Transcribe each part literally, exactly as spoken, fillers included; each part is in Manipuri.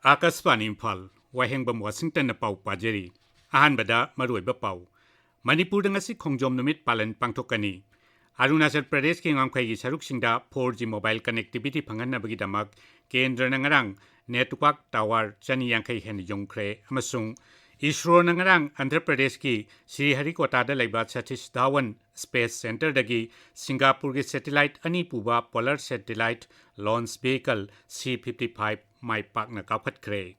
ꯑꯥꯀꯥꯁꯕꯥꯅꯤ ꯏꯝꯐꯥꯜ, ꯋꯥꯍꯦꯡꯕꯝ ꯋꯥꯁꯤꯡꯇꯟꯅ ꯄꯥꯎ ꯄꯥꯖꯔꯤ꯫ ꯑꯍꯥꯟꯕꯗ ꯃꯔꯨꯑꯣꯏꯕ ꯄꯥꯎ꯫ ꯃꯅꯤꯄꯨꯔꯗ ꯉꯁꯤ ꯈꯣꯡꯖꯣꯝ ꯅꯨꯃꯤꯠ ꯄꯥꯂꯟ ꯄꯥꯡꯊꯣꯛꯀꯅꯤ꯫ ꯑꯔꯨꯅꯥꯆꯜ ꯄ꯭ꯔꯗꯦꯁꯀꯤ ꯉꯝꯈꯩꯒꯤ ꯁꯔꯨꯛꯁꯤꯡꯗ four G mobile connectivity ꯐꯪꯍꯟꯅꯕꯒꯤꯗꯃꯛ ꯀꯦꯟꯗ꯭ꯔꯅ ꯉꯔꯥꯡ network tower ꯆꯅꯤ ꯌꯥꯡꯈꯩ ꯍꯦꯟꯅ ꯌꯨꯡꯈ꯭ꯔꯦ ꯑꯃꯁꯨꯡ ꯏꯁꯔꯣꯅ ꯉꯔꯥꯡ ꯑꯟꯙ꯭ꯔ ꯄ꯭ꯔꯗꯦꯁꯀꯤ ꯁ꯭ꯔꯤꯍꯔꯤꯀꯣꯇꯥꯗ ꯂꯩꯕ ꯁꯇꯤꯁ ꯙꯥꯋꯟ Space Centreꯗꯒꯤ ꯁꯤꯡꯒꯥꯄꯨꯔꯒꯤ satellite ꯑꯅꯤ ꯄꯨꯕ polar satellite launch vehicle C fifty five ꯃꯥꯏ ꯄꯥꯛꯅ ꯀꯥꯞꯈꯠꯈ꯭ꯔꯦ꯫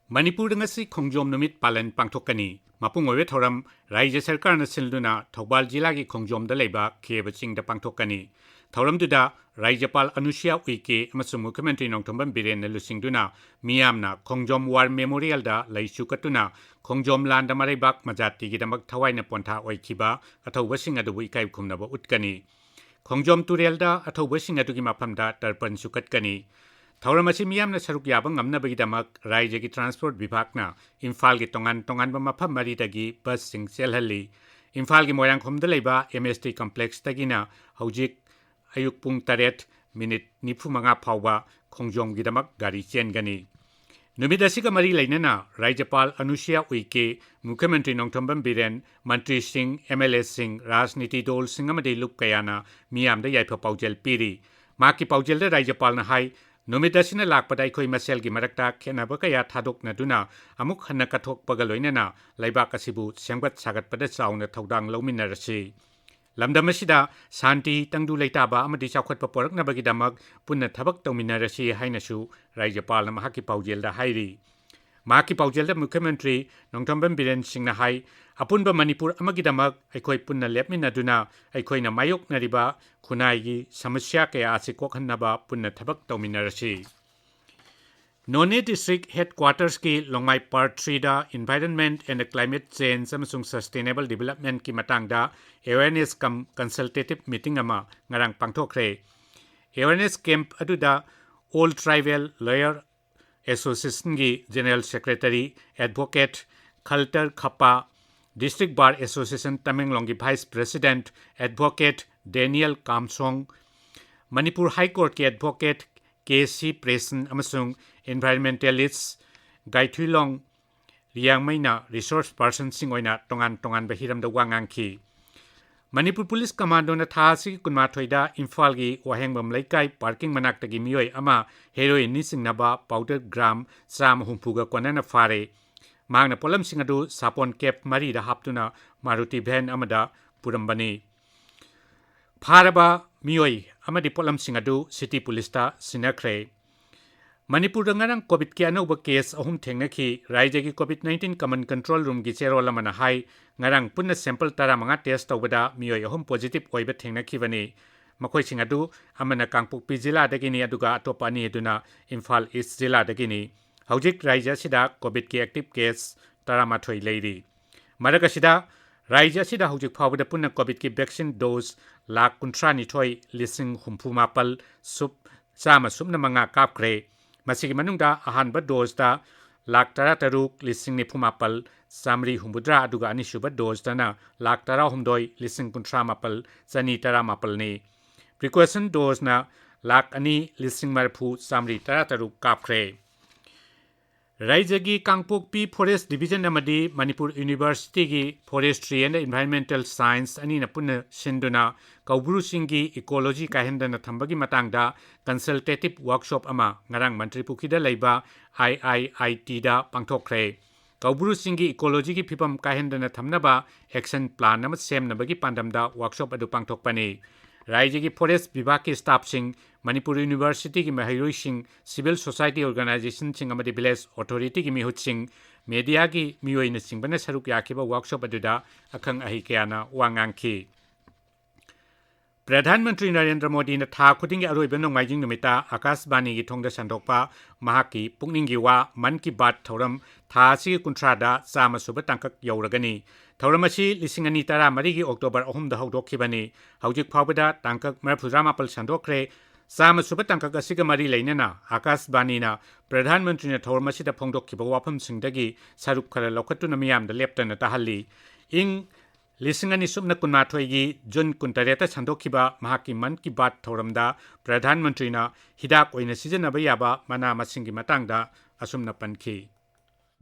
ꯃꯅꯤꯄꯨꯔꯗ ꯉꯁꯤ ꯈꯣꯡꯖꯣꯝ ꯅꯨꯃꯤꯠ ꯄꯥꯂꯟ ꯄꯥꯡꯊꯣꯛꯀꯅꯤ꯫ ꯃꯄꯨꯡ ꯑꯣꯏꯕ ꯊꯧꯔꯝ ꯔꯥꯖ꯭ꯌ ꯁꯔꯀꯥꯔꯅ ꯁꯤꯟꯗꯨꯅ ꯊꯧꯕꯥꯜ ꯖꯤꯂꯥꯒꯤ ꯈꯣꯡꯖꯣꯝꯗ ꯂꯩꯕ ꯈꯦꯕ ꯆꯤꯡꯗ ꯄꯥꯡꯊꯣꯛꯀꯅꯤ꯫ ꯊꯧꯔꯝꯗꯨꯗ ꯔꯥꯖ꯭ꯌꯄꯥꯜ ꯑꯅꯨꯁꯨꯌꯥ ꯎꯏꯀꯦ ꯑꯃꯁꯨꯡ ꯃꯨꯈ꯭ꯌꯃꯟꯇ꯭ꯔꯤ ꯅꯣꯡꯊꯣꯝꯕꯝ ꯕꯤꯔꯦꯟꯅ ꯂꯨꯆꯤꯡꯗꯨꯅ ꯃꯤꯌꯥꯝꯅ ꯈꯣꯡꯖꯣꯝ War Memorialꯗ ꯂꯩꯁꯨ ꯀꯠꯇꯨꯅ ꯈꯣꯡꯖꯣꯝ ꯂꯥꯟꯗ ꯃꯔꯩꯕꯥꯛ ꯃꯖꯥꯇꯤꯒꯤꯗꯃꯛ ꯊꯋꯥꯏꯅ ꯄꯣꯟꯊꯥ ꯑꯣꯏꯈꯤꯕ ꯑꯊꯧꯕꯁꯤꯡ ꯑꯗꯨꯕꯨ ꯏꯀꯥꯏ ꯈꯨꯝꯅꯕ ꯎꯠꯀꯅꯤ꯫ ꯈꯣꯡꯖꯣꯝ ꯇꯨꯔꯦꯜꯗ ꯑꯊꯧꯕꯁꯤꯡ ꯑꯗꯨꯒꯤ ꯃꯐꯝꯗ ꯇꯔꯄꯟꯁꯨ ꯀꯠꯀꯅꯤ꯫ ꯊꯧꯔꯝ ꯑꯁꯤ ꯃꯤꯌꯥꯝꯅ ꯁꯔꯨꯛ ꯌꯥꯕ ꯉꯝꯅꯕꯒꯤꯗꯃꯛ ꯔꯥꯖ꯭ꯌꯒꯤ transport ꯕꯤꯚꯥꯒꯅ ꯏꯝꯐꯥꯜꯒꯤ ꯇꯣꯉꯥꯟ ꯇꯣꯉꯥꯟꯕ ꯃꯐꯝ ꯃꯔꯤꯗꯒꯤ ꯕꯁꯁꯤꯡ ꯆꯦꯜꯍꯜꯂꯤ꯫ ꯏꯝꯐꯥꯜꯒꯤ ꯃꯣꯏꯔꯥꯡꯈꯣꯝꯗ ꯂꯩꯕ M S T complexꯇꯒꯤꯅ ꯍꯧꯖꯤꯛ ꯑꯌꯨꯛ ꯄꯨꯡ ꯇꯔꯦꯠ ꯃꯤꯅꯤꯠ ꯅꯤꯐꯨ ꯃꯉꯥ ꯐꯥꯎꯕ ꯈꯣꯡꯖꯣꯝꯒꯤꯗꯃꯛ ꯒꯥꯔꯤ ꯆꯦꯟꯒꯅꯤ꯫ ꯅꯨꯃꯤꯠ ꯑꯁꯤꯒ ꯃꯔꯤ ꯂꯩꯅꯅ ꯔꯥꯖ꯭ꯌꯄꯥꯜ ꯑꯅꯨꯁꯨꯌꯥ ꯎꯏꯀꯦ, ꯃꯨꯈ꯭ꯌꯃꯟꯇ꯭ꯔꯤ ꯅꯣꯡꯊꯣꯝꯕꯝ ꯕꯤꯔꯦꯟ, ꯃꯟꯇ꯭ꯔꯤꯁꯤꯡ, M L Aꯁꯤꯡ, ꯔꯥꯖꯅꯤꯇꯤ ꯗꯜꯁꯤꯡ ꯑꯃꯗꯤ ꯂꯨꯞ ꯀꯌꯥꯅ ꯃꯤꯌꯥꯝꯗ ꯌꯥꯏꯐ ꯄꯥꯎꯖꯦꯜ ꯄꯤꯔꯤ꯫ ꯃꯍꯥꯛꯀꯤ ꯄꯥꯎꯖꯦꯜꯗ ꯔꯥꯖ꯭ꯌꯄꯥꯜꯅ ꯍꯥꯏ, ꯅꯨꯃꯤꯠ ꯑꯁꯤꯅ ꯂꯥꯛꯄꯗ ꯑꯩꯈꯣꯏ ꯃꯁꯦꯜꯒꯤ ꯃꯔꯛꯇ ꯈꯦꯠꯅꯕ ꯀꯌꯥ ꯊꯥꯗꯣꯛꯅꯗꯨꯅ ꯑꯃꯨꯛ ꯍꯟꯅ ꯀꯠꯊꯣꯛꯄꯒ ꯂꯣꯏꯅꯅ ꯂꯩꯕꯥꯛ ꯑꯁꯤꯕꯨ ꯁꯦꯝꯒꯠ ꯁꯥꯒꯠꯄꯗ ꯆꯥꯎꯅ ꯊꯧꯗꯥꯡ ꯂꯧꯃꯤꯟꯅꯔꯁꯤ꯫ ꯂꯝꯗꯝ ꯑꯁꯤꯗ ꯁꯥꯟꯇꯤ, ꯇꯪꯗꯨ ꯂꯩꯇꯥꯕ ꯑꯃꯗꯤ ꯆꯥꯎꯈꯠꯄ ꯄꯨꯔꯛꯅꯕꯒꯤꯗꯃꯛ ꯄꯨꯟꯅ ꯊꯕꯛ ꯇꯧꯃꯤꯟꯅꯔꯁꯤ ꯍꯥꯏꯅꯁꯨ ꯔꯥꯖ꯭ꯌꯄꯥꯜꯅ ꯃꯍꯥꯛꯀꯤ ꯄꯥꯎꯖꯦꯜꯗ ꯍꯥꯏꯔꯤ꯫ ꯃꯍꯥꯛꯀꯤ ꯄꯥꯎꯖꯦꯜꯗ ꯃꯨꯈ꯭ꯌꯃꯟꯇ꯭ꯔꯤ ꯅꯣꯡꯊꯣꯝꯕꯝ ꯕꯤꯔꯦꯟ ꯁꯤꯡꯅ ꯍꯥꯏ, ꯑꯄꯨꯟꯕ ꯃꯅꯤꯄꯨꯔ ꯑꯃꯒꯤꯗꯃꯛ ꯑꯩꯈꯣꯏ ꯄꯨꯟꯅ ꯂꯦꯞꯃꯤꯟꯅꯗꯨꯅ ꯑꯩꯈꯣꯏꯅ ꯃꯥꯌꯣꯛꯅꯔꯤꯕ ꯈꯨꯟꯅꯥꯏꯒꯤ ꯁꯃꯁ꯭ꯌꯥ ꯀꯌꯥ ꯑꯁꯤ ꯀꯣꯛꯍꯟꯅꯕ ꯄꯨꯟꯅ ꯊꯕꯛ ꯇꯧꯃꯤꯟꯅꯔꯁꯤ꯫ ꯅꯣꯅꯦ district headquartersꯀꯤ ꯂꯣꯡꯃꯥꯏ Part Threeꯗ Environment and Climate Change ꯑꯃꯁꯨꯡ Sustainable Developmentꯀꯤ ꯃꯇꯥꯡꯗ awareness cum consultative meeting ꯑꯃ ꯉꯔꯥꯡ ꯄꯥꯡꯊꯣꯛꯈ꯭ꯔꯦ꯫ Awareness camp ꯑꯗꯨꯗ all tribal, lower ꯑꯦꯁꯣꯁꯤꯌꯦꯁꯟꯒꯤ general secretary advocate Khaltar Khappa, district bar association ꯇꯃꯦꯡꯂꯣꯡꯒꯤ vice president advocate Daniel Kamsong, Manipur high ꯀꯣꯔꯠꯀꯤ ꯑꯦꯗꯚꯣꯀꯦꯠ ꯀꯦ ꯁꯤ ꯄ꯭ꯔꯦꯁꯟ ꯑꯃꯁꯨꯡ ꯏꯟꯚꯥꯏꯔꯣꯟꯃꯦꯟꯇꯦꯂꯤꯁ ꯒꯥꯏꯊꯨꯏꯂꯣꯡ ꯔꯤꯌꯥꯡꯃꯩꯅ ꯔꯤꯁꯣꯔꯁ ꯄꯥꯔꯁꯟꯁꯤꯡ ꯑꯣꯏꯅ ꯇꯣꯉꯥꯟ ꯇꯣꯉꯥꯟꯕ ꯍꯤꯔꯝꯗ ꯋꯥ ꯉꯥꯡꯈꯤ꯫ ꯃꯅꯤꯄꯨꯔ ꯄꯨꯂꯤꯁ ꯀꯃꯥꯟꯗꯣꯅ ꯊꯥ ꯑꯁꯤꯒꯤ ꯀꯨꯟꯃꯥꯊꯣꯏꯗ ꯏꯝꯐꯥꯜꯒꯤ ꯋꯥꯍꯦꯡꯕꯝ ꯂꯩꯀꯥꯏ ꯄꯥꯔꯀꯤꯡ ꯃꯅꯥꯛꯇꯒꯤ ꯃꯤꯑꯣꯏ ꯑꯃ ꯍꯦꯔꯣꯏꯟꯅꯤ ꯆꯤꯡꯅꯕ ꯄꯥꯎꯗꯔ ꯒ꯭ꯔꯥꯝ ꯆꯥꯝꯃ ꯍꯨꯝꯐꯨꯒ ꯀꯣꯟꯅꯅ ꯐꯥꯔꯦ꯫ ꯃꯍꯥꯛꯅ ꯄꯣꯠꯂꯝꯁꯤꯡ ꯑꯗꯨ ꯁꯥꯄꯣꯟ ꯀꯦꯞ ꯃꯔꯤꯗ ꯍꯥꯞꯇꯨꯅ ꯃꯥꯔꯨꯇꯤ ꯚꯦꯟ ꯑꯃꯗ ꯄꯨꯔꯝꯕꯅꯤ꯫ ꯐꯥꯔꯕ ꯃꯤꯑꯣꯏ ꯑꯃꯗꯤ ꯄꯣꯠꯂꯝꯁꯤꯡ ꯑꯗꯨ ꯁꯤꯇꯤ ꯄꯨꯂꯤꯁꯇ ꯁꯤꯟꯅꯈ꯭ꯔꯦ꯫ ꯃꯅꯤꯄꯨꯔꯗ ꯉꯔꯥꯡ ꯀꯣꯚꯤꯗꯀꯤ ꯑꯅꯧꯕ ꯀꯦꯁ ꯑꯍꯨꯝ ꯊꯦꯡꯅꯈꯤ꯫ ꯔꯥꯏꯖ꯭ꯌꯒꯤ ꯀꯣꯚꯤꯗ ꯅꯥꯏꯟꯇꯤꯟ ꯀꯃꯟ ꯀꯟꯇ꯭ꯔꯣꯜ ꯔꯨꯝꯒꯤ ꯆꯦꯔꯣꯜ ꯑꯃꯅ ꯍꯥꯏ, ꯉꯔꯥꯡ ꯄꯨꯟꯅ ꯁꯦꯝꯄꯜ ꯇꯔꯥꯃꯉꯥ ꯇꯦꯁ ꯇꯧꯕꯗ ꯃꯤꯑꯣꯏ ꯑꯍꯨꯝ ꯄꯣꯖꯤꯇꯤꯚ ꯑꯣꯏꯕ ꯊꯦꯡꯅꯈꯤꯕꯅꯤ꯫ ꯃꯈꯣꯏꯁꯤꯡ ꯑꯗꯨ ꯑꯃꯅ ꯀꯥꯡꯄꯣꯛꯄꯤ ꯖꯤꯂꯥꯗꯒꯤꯅꯤ, ꯑꯗꯨꯒ ꯑꯇꯣꯞꯄ ꯑꯅꯤ ꯑꯗꯨꯅ ꯏꯝꯐꯥꯜ ꯏꯁ ꯖꯤꯂꯥꯗꯒꯤꯅꯤ꯫ ꯍꯧꯖꯤꯛ ꯔꯥꯏꯖ꯭ꯌ ꯑꯁꯤꯗ ꯀꯣꯚꯤꯗꯀꯤ ꯑꯦꯛꯇꯤꯚ ꯀꯦꯁ ꯇꯔꯥꯃꯥꯊꯣꯏ ꯂꯩꯔꯤ꯫ ꯃꯔꯛ ꯑꯁꯤꯗ, ꯔꯥꯏꯖ꯭ꯌ ꯑꯁꯤꯗ ꯍꯧꯖꯤꯛ ꯐꯥꯎꯕꯗ ꯄꯨꯟꯅ ꯀꯣꯚꯤꯗꯀꯤ ꯚꯦꯛꯁꯤꯟ ꯗꯣꯁ ꯂꯥꯈ ꯀꯨꯟꯊ꯭ꯔꯥꯅꯤꯊꯣꯏ ꯂꯤꯁꯤꯡ ꯍꯨꯝꯐꯨ ꯃꯥꯄꯜ ꯁꯨꯞ ꯆꯥꯝꯃ ꯁꯨꯞꯅ ꯃꯉꯥ ꯀꯥꯞꯈ꯭ꯔꯦ꯫ ꯃꯁꯤꯒꯤ ꯃꯅꯨꯡꯗ ꯑꯍꯥꯟꯕ ꯗꯣꯁꯇ ꯂꯥꯈ ꯇꯔꯥꯇꯔꯨꯛ ꯂꯤꯁꯤꯡ ꯅꯤꯐꯨ ꯃꯥꯄꯜ ꯆꯥꯃꯔꯤ ꯍꯨꯝꯐꯨꯇꯔꯥ, ꯑꯗꯨꯒ ꯑꯅꯤꯁꯨꯕ ꯗꯣꯁꯇꯅ ꯂꯥꯈ ꯇꯔꯥꯍꯨꯝꯗꯣꯏ ꯂꯤꯁꯤꯡ ꯀꯨꯟꯊ꯭ꯔꯥ ꯃꯥꯄꯜ ꯆꯅꯤ ꯇꯔꯥꯃꯥꯄꯜꯅꯤ꯫ ꯄ꯭ꯔꯤꯀꯣꯁꯟ ꯗꯣꯁꯅ ꯂꯥꯈ ꯑꯅꯤ ꯂꯤꯁꯤꯡ ꯃꯔꯤꯐꯨ ꯆꯥꯃꯔꯤ ꯇꯔꯥꯇꯔꯨꯛ ꯀꯥꯞꯈ꯭ꯔꯦ꯫ ꯔꯥꯏꯖ꯭ꯌꯒꯤ ꯀꯥꯡꯄꯣꯛꯄꯤ ꯐꯣꯔꯦꯁ ꯗꯤꯕꯤꯖꯟ ꯑꯃꯗꯤ ꯃꯅꯤꯄꯨꯔ ꯌꯨꯅꯤꯚꯔꯁꯤꯇꯤꯒꯤ ꯐꯣꯔꯦꯁꯇ꯭ꯔꯤ ꯑꯦꯟ ꯏꯟꯚꯥꯏꯔꯣꯟꯃꯦꯟꯇꯦꯜ ꯁꯥꯏꯟꯁ ꯑꯅꯤꯅ ꯄꯨꯟꯅ ꯁꯤꯟꯗꯨꯅ ꯀꯧꯕ꯭ꯔꯨ ꯆꯤꯡꯒꯤ ꯏꯀꯣꯂꯣꯖꯤ ꯀꯥꯏꯍꯟꯗꯅ ꯊꯝꯕꯒꯤ ꯃꯇꯥꯡꯗ ꯀꯟꯁꯜꯇꯦꯇꯤꯚ ꯋꯥꯔꯛꯁꯣꯞ ꯑꯃ ꯉꯔꯥꯡ ꯃꯟꯇ꯭ꯔꯤ ꯄꯨꯈ꯭ꯔꯤꯗ ꯂꯩꯕ ꯑꯥꯏ ꯑꯥꯏ ꯑꯥꯏ ꯇꯤꯗ ꯄꯥꯡꯊꯣꯛꯈ꯭ꯔꯦ꯫ ꯀꯧꯕ꯭ꯔꯨ ꯆꯤꯡꯒꯤ ꯏꯀꯣꯂꯣꯖꯤꯒꯤ ꯐꯤꯕꯝ ꯀꯥꯏꯍꯟꯗꯅ ꯊꯝꯅꯕ ꯑꯦꯛꯁꯟ ꯄ꯭ꯂꯥꯟ ꯑꯃ ꯁꯦꯝꯅꯕꯒꯤ ꯄꯥꯟꯗꯝꯗ ꯋꯥꯔꯛꯁꯣꯞ ꯑꯗꯨ ꯄꯥꯡꯊꯣꯛꯄꯅꯤ꯫ ꯔꯥꯏꯖ꯭ꯌꯒꯤ ꯐꯣꯔꯦꯁ ꯕꯤꯚꯥꯒꯀꯤ ꯁ꯭ꯇꯥꯐꯁꯤꯡ, ꯃꯅꯤꯄꯨꯔ ꯌꯨꯅꯤꯚꯔꯁꯤꯇꯤꯒꯤ ꯃꯍꯩꯔꯣꯏꯁꯤꯡ, ꯁꯤꯚꯤꯜ ꯁꯣꯁꯥꯏꯇꯤ ꯑꯣꯔꯒꯅꯥꯏꯖꯦꯁꯟꯁꯤꯡ ꯑꯃꯗꯤ ꯚꯤꯂꯦꯖ ꯑꯣꯊꯣꯔꯤꯇꯤꯒꯤ ꯃꯤꯍꯨꯠꯁꯤꯡ, ꯃꯦꯗꯤꯌꯥꯒꯤ ꯃꯤꯑꯣꯏꯅꯁꯤꯡꯕꯅ ꯁꯔꯨꯛ ꯌꯥꯈꯤꯕ ꯋꯥꯔꯛꯁꯣꯞ ꯑꯗꯨꯗ ꯑꯈꯪ ꯑꯍꯩ ꯀꯌꯥꯅ ꯋꯥ ꯉꯥꯡꯈꯤ꯫ ꯄ꯭ꯔꯙꯥꯟ ꯃꯟꯇ꯭ꯔꯤ ꯅꯔꯦꯟꯗ꯭ꯔ ꯃꯣꯗꯤꯅ ꯊꯥ ꯈꯨꯗꯤꯡꯒꯤ ꯑꯔꯣꯏꯕ ꯅꯣꯡꯃꯥꯏꯖꯤꯡ ꯅꯨꯃꯤꯠꯇ ꯑꯥꯀꯥꯁꯕꯥꯅꯤꯒꯤ ꯊꯣꯡꯗ ꯁꯟꯗꯣꯛꯄ ꯃꯍꯥꯛꯀꯤ ꯄꯨꯛꯅꯤꯡꯒꯤ ꯋꯥ ꯃꯟ ꯀꯤ ꯕꯥꯠ ꯊꯧꯔꯝ ꯊꯥ ꯑꯁꯤꯒꯤ ꯀꯨꯟꯊ꯭ꯔꯥꯗ ꯆꯥꯝꯃ ꯁꯨꯕ ꯇꯥꯡꯀꯛ ꯌꯧꯔꯒꯅꯤ꯫ ꯊꯧꯔꯝ ꯑꯁꯤ ꯂꯤꯁꯤꯡ ꯑꯅꯤ ꯇꯔꯥꯃꯔꯤꯒꯤ ꯑꯣꯛꯇꯣꯕꯔ ꯑꯍꯨꯝꯗ ꯍꯧꯗꯣꯛꯈꯤꯕꯅꯤ꯫ ꯍꯧꯖꯤꯛ ꯐꯥꯎꯕꯗ ꯇꯥꯡꯀꯛ ꯃꯔꯤꯐꯨꯇꯔꯥꯃꯥꯄꯜ ꯁꯟꯗꯣꯛꯈ꯭ꯔꯦ꯫ ꯆꯥꯝꯃ ꯁꯨꯕ ꯇꯥꯡꯀꯛ ꯑꯁꯤꯒ ꯃꯔꯤ ꯂꯩꯅꯅ ꯑꯥꯀꯥꯁꯕꯥꯅꯤꯅ ꯄ꯭ꯔꯙꯥꯟ ꯃꯟꯇ꯭ꯔꯤꯅ ꯊꯧꯔꯝ ꯑꯁꯤꯗ ꯐꯣꯡꯗꯣꯛꯈꯤꯕ ꯋꯥꯐꯝꯁꯤꯡꯗꯒꯤ ꯁꯔꯨꯛ ꯈꯔ ꯂꯧꯈꯠꯇꯨꯅ ꯃꯤꯌꯥꯝꯗ ꯂꯦꯞꯇꯅ ꯇꯥꯍꯜꯂꯤ꯫ ꯏꯪ ꯂꯤꯁꯤꯡ ꯑꯅꯤ ꯁꯨꯞꯅ ꯀꯨꯟꯃꯥꯊꯣꯏꯒꯤ ꯖꯨꯟ ꯀꯨꯟꯇꯔꯦꯠꯇ ꯁꯟꯗꯣꯛꯈꯤꯕ ꯃꯍꯥꯛꯀꯤ ꯃꯟ ꯀꯤ ꯕꯥꯠ ꯊꯧꯔꯝꯗ ꯄ꯭ꯔꯙꯥꯟ ꯃꯟꯇ꯭ꯔꯤꯅ ꯍꯤꯗꯥꯛ ꯑꯣꯏꯅ ꯁꯤꯖꯤꯟꯅꯕ ꯌꯥꯕ ꯃꯅꯥ ꯃꯁꯤꯡꯒꯤ ꯃꯇꯥꯡꯗ ꯑꯁꯨꯝꯅ ꯄꯟꯈꯤ꯫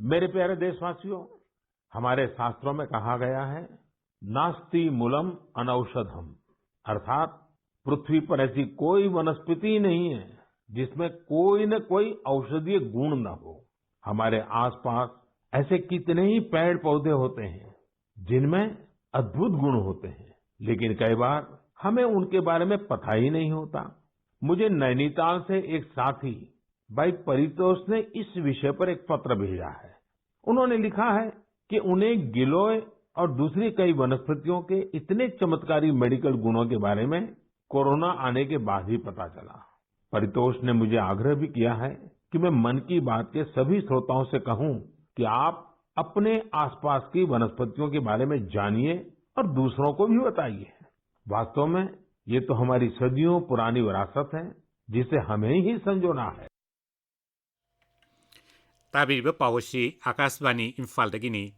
मेरे प्यारे देशवासियों, हमारे शास्त्रों में कहा गया है, "नास्ति मूलम अनौषधम", अर्थात पृथ्वी पर ऐसी कोई वनस्पति ही नहीं है जिसमें कोई न कोई औषधीय गुण न हो। हमारे आसपास ऐसे कितने ही पेड़ पौधे होते हैं जिनमें अद्भुत गुण होते हैं, लेकिन कई बार हमें उनके बारे में पता ही नहीं होता। मुझे नैनीताल से एक साथी भाई परितोष ने इस विषय पर एक पत्र भेजा है। उन्होंने लिखा है कि उन्हें गिलोय और दूसरी कई वनस्पतियों के इतने चमत्कारी मेडिकल गुणों के बारे में कोरोना आने के बाद ही पता चला। परितोष ने मुझे आग्रह भी किया है कि मैं मन की बात के सभी श्रोताओं से कहूं कि आप अपने आसपास की वनस्पतियों के बारे में जानिए और दूसरों को भी बताइए। वास्तव में ये तो हमारी सदियों पुरानी विरासत है, जिसे हमें ही संजोना है। ꯇꯥꯕꯤꯔꯤꯕ ꯄꯥꯎ ꯑꯁꯤ ꯑꯥꯀꯥꯁꯕꯥꯅꯤ ꯏꯝꯐꯥꯜꯗꯒꯤꯅꯤ꯫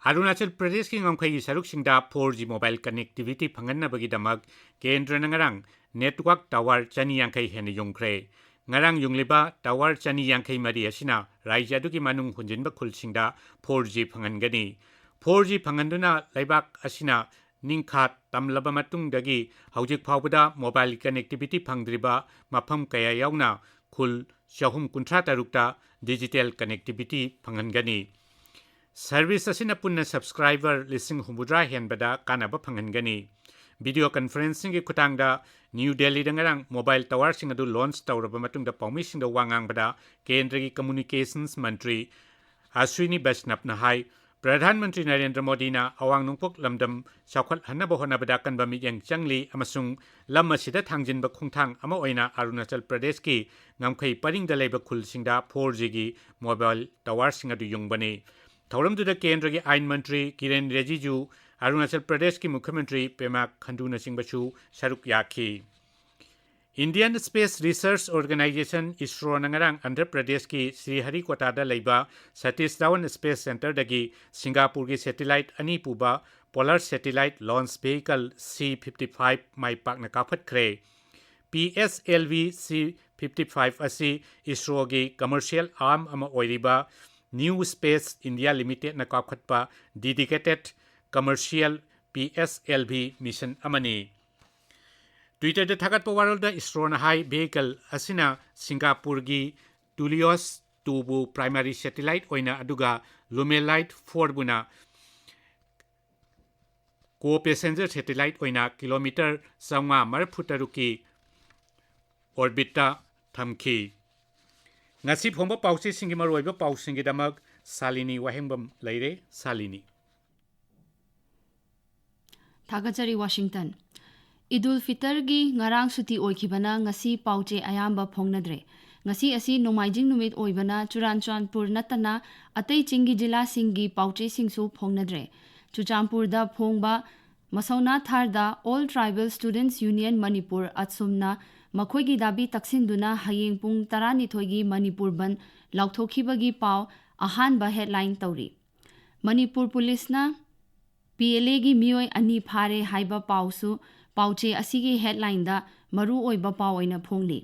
ꯑꯔꯨꯅꯥꯆꯜ ꯄ꯭ꯔꯗꯦꯁꯀꯤ ꯉꯝꯈꯩꯒꯤ ꯁꯔꯨꯛꯁꯤꯡꯗ ꯐꯣꯔ ꯖꯤ ꯃꯣꯕꯥꯏꯜ ꯀꯅꯦꯛꯇꯤꯚꯤꯇꯤ ꯐꯪꯍꯟꯅꯕꯒꯤꯗꯃꯛ ꯀꯦꯟꯗ꯭ꯔꯅ ꯉꯔꯥꯡ ꯅꯦꯠꯋꯥꯔꯛ ꯇꯋꯥꯔ ꯆꯅꯤ ꯌꯥꯡꯈꯩ ꯍꯦꯟꯅ ꯌꯨꯡꯈ꯭ꯔꯦ꯫ ꯉꯔꯥꯡ ꯌꯨꯡꯂꯤꯕ ꯇꯋꯥꯔ ꯆꯅꯤ ꯌꯥꯡꯈꯩ ꯃꯔꯤ ꯑꯁꯤꯅ ꯔꯥꯖ꯭ꯌ ꯑꯗꯨꯒꯤ ꯃꯅꯨꯡ ꯍꯨꯟꯖꯤꯟꯕ ꯈꯨꯜꯁꯤꯡꯗ ꯐꯣꯔ ꯖꯤ ꯐꯪꯍꯟꯒꯅꯤ꯫ ꯐꯣꯔ ꯖꯤ ꯐꯪꯍꯟꯗꯨꯅ ꯂꯩꯕꯥꯛ ꯑꯁꯤꯅ ꯅꯤꯡꯈꯥ ꯇꯝꯂꯕ ꯃꯇꯨꯡꯗꯒꯤ ꯍꯧꯖꯤꯛ ꯐꯥꯎꯕꯗ ꯃꯣꯕꯥꯏꯜ ꯀꯅꯦꯛꯇꯤꯚꯤꯇꯤ ꯐꯪꯗ꯭ꯔꯤꯕ ꯃꯐꯝ ꯀꯌꯥ ꯌꯥꯎꯅ ꯈꯨꯜ ꯆꯍꯨꯝ ꯀꯨꯟꯊ꯭ꯔꯥ ꯇꯔꯨꯛꯇ ꯗꯤꯖꯤꯇꯦꯜ ꯀꯅꯦꯛꯇꯤꯚꯤꯇꯤ ꯐꯪꯍꯟꯒꯅꯤ꯫ ꯁꯔꯚꯤꯁ ꯑꯁꯤꯅ ꯄꯨꯟꯅ ꯁꯕꯁꯀ꯭ꯔꯥꯏꯕꯔ ꯂꯤꯁꯤꯡ ꯍꯨꯝꯐꯨꯇꯔꯥ ꯍꯦꯟꯕꯗ ꯀꯥꯟꯅꯕ ꯐꯪꯍꯟꯒꯅꯤ꯫ ꯚꯤꯗꯤꯑꯣ ꯀꯟꯐꯔꯦꯟꯁꯤꯡꯒꯤ ꯈꯨꯠꯊꯥꯡꯗ ꯅ꯭ꯌꯨ ꯗꯦꯜꯂꯤꯗ ꯉꯔꯥꯡ ꯃꯣꯕꯥꯏꯜ ꯇꯋꯥꯔꯁꯤꯡ ꯑꯗꯨ ꯂꯣꯟꯆ ꯇꯧꯔꯕ ꯃꯇꯨꯡꯗ ꯄꯥꯎꯃꯤꯁꯤꯡꯗ ꯋꯥ ꯉꯥꯡꯕꯗ ꯀꯦꯟꯗ꯭ꯔꯒꯤ ꯀꯝꯃ꯭ꯌꯨꯅꯤꯀꯦꯁꯟꯁ ꯃꯟꯇ꯭ꯔꯤ ꯑꯁ꯭ꯋꯤꯅꯤ ꯕꯩꯁꯅꯕꯅ ꯍꯥꯏ, ꯄ꯭ꯔꯙꯥꯟ ꯃꯟꯇ꯭ꯔꯤ ꯅꯔꯦꯟꯗ꯭ꯔ ꯃꯣꯗꯤꯅ ꯑꯋꯥꯡ ꯅꯣꯡꯄꯣꯛ ꯂꯝꯗꯝ ꯆꯥꯎꯈꯠꯍꯟꯅꯕ ꯍꯣꯠꯅꯕꯗ ꯑꯀꯟꯕ ꯃꯤꯠꯌꯦꯡ ꯆꯪꯂꯤ ꯑꯃꯁꯨꯡ ꯂꯝ ꯑꯁꯤꯗ ꯊꯥꯡꯖꯤꯟꯕ ꯈꯣꯡꯊꯥꯡ ꯑꯃ ꯑꯣꯏꯅ ꯑꯔꯨꯅꯥꯆꯜ ꯄ꯭ꯔꯗꯦꯁꯀꯤ ꯉꯝꯈꯩ ꯄꯔꯤꯡꯗ ꯂꯩꯕ ꯈꯨꯜꯁꯤꯡꯗ ꯐꯣꯔ ꯖꯤꯒꯤ ꯃꯣꯕꯥꯏꯜ ꯇꯋꯥꯔꯁꯤꯡ ꯑꯗꯨ ꯌꯨꯡꯕꯅꯤ꯫ ꯊꯧꯔꯝꯗꯨꯗ ꯀꯦꯟꯗ꯭ꯔꯒꯤ ꯑꯥꯏꯟ ꯃꯟꯇ꯭ꯔꯤ ꯀꯤꯔꯦꯟ ꯔꯤꯖꯤꯖꯨ, ꯑꯔꯨꯅꯥꯆꯜ ꯄ꯭ꯔꯗꯦꯁꯀꯤ ꯃꯨꯈ꯭ꯌ ꯃꯟꯇ꯭ꯔꯤ ꯄꯦꯃꯥ ꯈꯟꯗꯨꯅꯆꯤꯡꯕꯁꯨ ꯁꯔꯨꯛ ꯌꯥꯈꯤ꯫ Indian Space Research Organization, ISROꯅ ꯉꯔꯥꯡ ꯑꯟꯙ꯭ꯔ ꯄ꯭ꯔꯗꯦꯁꯀꯤ ꯁ꯭ꯔꯤꯍꯔꯤꯀꯣꯇꯥꯗ ꯂꯩꯕ ꯁꯇꯤꯁ ꯙꯋꯟ ꯁ꯭ꯄꯦꯁ ꯁꯦꯟꯇꯔꯗꯒꯤ ꯁꯤꯡꯒꯥꯄꯨꯔꯒꯤ ꯁꯦꯇꯤꯂꯥꯏꯠ ꯑꯅꯤ ꯄꯨꯕ polar satellite launch vehicle C fifty five ꯃꯥꯏ ꯄꯥꯛꯅ ꯀꯥꯞꯈꯠꯈ꯭ꯔꯦ꯫ P S L V C fifty five ꯑꯁꯤ ISROꯒꯤ ꯀꯃꯔꯁꯤꯌꯦꯜ ꯑꯥꯔꯝ ꯑꯃ ꯑꯣꯏꯔꯤꯕ ꯅ꯭ꯌꯨ ꯁ꯭ꯄꯦꯁ ꯏꯟꯗꯤꯌꯥ ꯂꯤꯃꯤꯇꯦꯗꯅ ꯀꯥꯞꯈꯠꯄ dedicated commercial P S L V mission ꯑꯃꯅꯤ꯫ Twitterꯗ ꯊꯥꯒꯠꯄ ꯋꯥꯔꯣꯜꯗ ISROꯅ ꯍꯥꯏ, ꯚꯦꯍꯤꯀꯜ ꯑꯁꯤꯅ ꯁꯤꯡꯒꯥꯄꯨꯔꯒꯤ ꯇꯨꯂꯤꯌꯣꯁ ꯇꯨꯕꯨ ꯄ꯭ꯔꯥꯏꯃꯥꯔꯤ ꯁꯦꯇꯤꯂꯥꯏꯠ ꯑꯣꯏꯅ ꯑꯗꯨꯒ ꯂꯨꯃꯦꯂꯥꯏꯠ ꯐꯣꯔꯕꯨꯅ ꯀꯣ ꯄꯦꯁꯦꯟꯖꯔ ꯁꯦꯇꯤꯂꯥꯏꯠ ꯑꯣꯏꯅ ꯀꯤꯂꯣꯃꯤꯇꯔ ꯆꯥꯝꯃꯉꯥ ꯃꯔꯤꯐꯨ ꯇꯔꯨꯛꯀꯤ ꯑꯣꯔꯕꯤꯠꯇ ꯊꯝꯈꯤ꯫ ꯉꯁꯤ ꯐꯣꯡꯕ ꯄꯥꯎꯆꯦꯁꯤꯡꯒꯤ ꯃꯔꯨꯑꯣꯏꯕ ꯄꯥꯎꯁꯤꯡꯒꯤꯗꯃꯛ ꯁꯥꯂꯤꯅꯤ ꯋꯥꯍꯦꯡꯕꯝ ꯂꯩꯔꯦ꯫ ꯁꯥꯂꯤꯅꯤ꯫ ꯊꯥꯒꯠꯆꯔꯤ, ꯋꯥꯁꯤꯡꯇꯟ꯫ ꯏꯗꯨꯜ ꯐꯤꯇꯔꯒꯤ ꯉꯔꯥꯡ ꯁꯨꯇꯤ ꯑꯣꯏꯈꯤꯕꯅ ꯉꯁꯤ ꯄꯥꯎꯆꯦ ꯑꯌꯥꯝꯕ ꯐꯣꯡꯅꯗ꯭ꯔꯦ꯫ ꯉꯁꯤ ꯑꯁꯤ ꯅꯣꯡꯃꯥꯏꯖꯤꯡ ꯅꯨꯃꯤꯠ ꯑꯣꯏꯕꯅ ꯆꯨꯔꯥꯟꯆꯥꯟꯄꯨꯔ ꯅꯠꯇꯅ ꯑꯇꯩ ꯆꯤꯡꯒꯤ ꯖꯤꯂꯥꯁꯤꯡꯒꯤ ꯄꯥꯎꯆꯦꯁꯤꯡꯁꯨ ꯐꯣꯡꯅꯗ꯭ꯔꯦ꯫ ꯆꯨꯔꯆꯥꯟꯄꯨꯔꯗ ꯐꯣꯡꯕ ꯃꯁꯧꯅꯥ ꯊꯥꯔꯗ All Tribal Students Union Manipur, ꯑꯠꯁꯨꯝꯅ ꯃꯈꯣꯏꯒꯤ ꯗꯥꯕꯤ ꯇꯛꯁꯤꯟꯗꯨꯅ ꯍꯌꯦꯡ ꯄꯨꯡ ꯇꯔꯥꯅꯤꯊꯣꯏꯒꯤ ꯃꯅꯤꯄꯨꯔ ꯕꯟ ꯂꯥꯎꯊꯣꯛꯈꯤꯕꯒꯤ ꯄꯥꯎ ꯑꯍꯥꯟꯕ ꯍꯦꯗꯂꯥꯏꯟ ꯇꯧꯔꯤ꯫ ꯃꯅꯤꯄꯨꯔ ꯄꯨꯂꯤꯁꯅ ꯄꯤ ꯑꯦꯜ ꯑꯦꯒꯤ ꯃꯤꯑꯣꯏ ꯑꯅꯤ ꯐꯥꯔꯦ ꯍꯥꯏꯕ ꯄꯥꯎꯁꯨ ꯄꯥꯎꯆꯦ ꯑꯁꯤꯒꯤ ꯍꯦꯗꯂꯥꯏꯟꯗ ꯃꯔꯨꯑꯣꯏꯕ ꯄꯥꯎ ꯑꯣꯏꯅ ꯐꯣꯡꯂꯤ꯫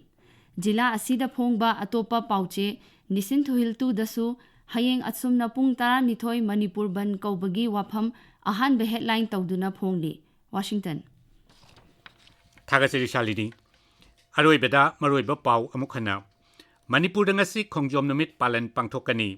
ꯖꯤꯂꯥ ꯑꯁꯤꯗ ꯐꯣꯡꯕ ꯑꯇꯣꯞꯄ ꯄꯥꯎꯆꯦ ꯅꯤꯁꯤꯟ ꯊꯨꯍꯤꯜ ꯇꯨꯗꯁꯨ ꯍꯌꯦꯡ ꯑꯁꯨꯝꯅ ꯄꯨꯡ ꯇꯔꯥꯅꯤꯊꯣꯏ ꯃꯅꯤꯄꯨꯔ ꯕꯟ ꯀꯧꯕꯒꯤ ꯋꯥꯐꯝ ꯑꯍꯥꯟꯕ ꯍꯦꯗꯂꯥꯏꯟ ꯇꯧꯗꯨꯅ ꯐꯣꯡꯂꯤ꯫ ꯋꯥꯁꯤꯡꯇꯟ꯫ ꯊꯥꯒꯠꯆꯔꯤ, ꯁꯥꯂꯤꯅꯤ꯫ ꯑꯔꯣꯏꯕꯗ ꯃꯔꯨꯑꯣꯏꯕ ꯄꯥꯎ ꯑꯃꯨꯛ ꯍꯟꯅ꯫ ꯃꯅꯤꯄꯨꯔꯗ ꯉꯁꯤ ꯈꯣꯡꯖꯣꯝ ꯅꯨꯃꯤꯠ ꯄꯥꯂꯟ ꯄꯥꯡꯊꯣꯛꯀꯅꯤ꯫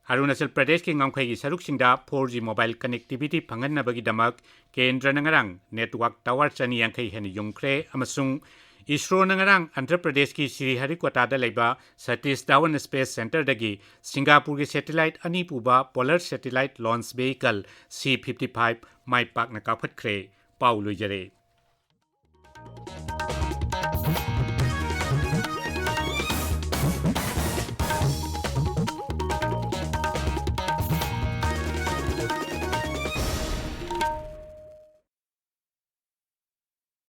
ꯑꯔꯨꯅꯥꯆꯜ ꯄ꯭ꯔꯗꯦꯁꯀꯤ ꯉꯝꯈꯩꯒꯤ ꯁꯔꯨꯛꯁꯤꯡꯗ ꯐꯣꯔ ꯖꯤ ꯃꯣꯕꯥꯏꯜ ꯀꯅꯦꯛꯇꯤꯚꯤꯇꯤ ꯐꯪꯍꯟꯅꯕꯒꯤꯗꯃꯛ ꯀꯦꯟꯗ꯭ꯔꯅ ꯉꯔꯥꯡ ꯅꯦꯠꯋꯥꯔꯛ ꯇꯥꯋꯔ ꯆꯅꯤ ꯌꯥꯡꯈꯩ ꯍꯦꯟꯅ ꯌꯨꯡꯈ꯭ꯔꯦ ꯑꯃꯁꯨꯡ ꯏꯁ꯭ꯔꯣꯅ ꯉꯔꯥꯡ ꯑꯟꯙ꯭ꯔ ꯄ꯭ꯔꯗꯦꯁꯀꯤ ꯁ꯭ꯔꯤꯍꯔꯤꯀꯣꯇꯥꯗ ꯂꯩꯕ ꯁꯇꯤꯁ ꯙꯋꯟ ꯁ꯭ꯄꯦꯁ ꯁꯦꯟꯇꯔꯗꯒꯤ ꯁꯤꯡꯒꯥꯄꯨꯔꯒꯤ ꯁꯦꯇꯤꯂꯥꯏꯠ ꯑꯅꯤ ꯄꯨꯕ polar satellite launch vehicle C fifty five ꯃꯥꯏ ꯄꯥꯛꯅ ꯀꯥꯞꯈꯠꯈ꯭ꯔꯦ꯫ ꯄꯥꯎ ꯂꯣꯏꯖꯔꯦ꯫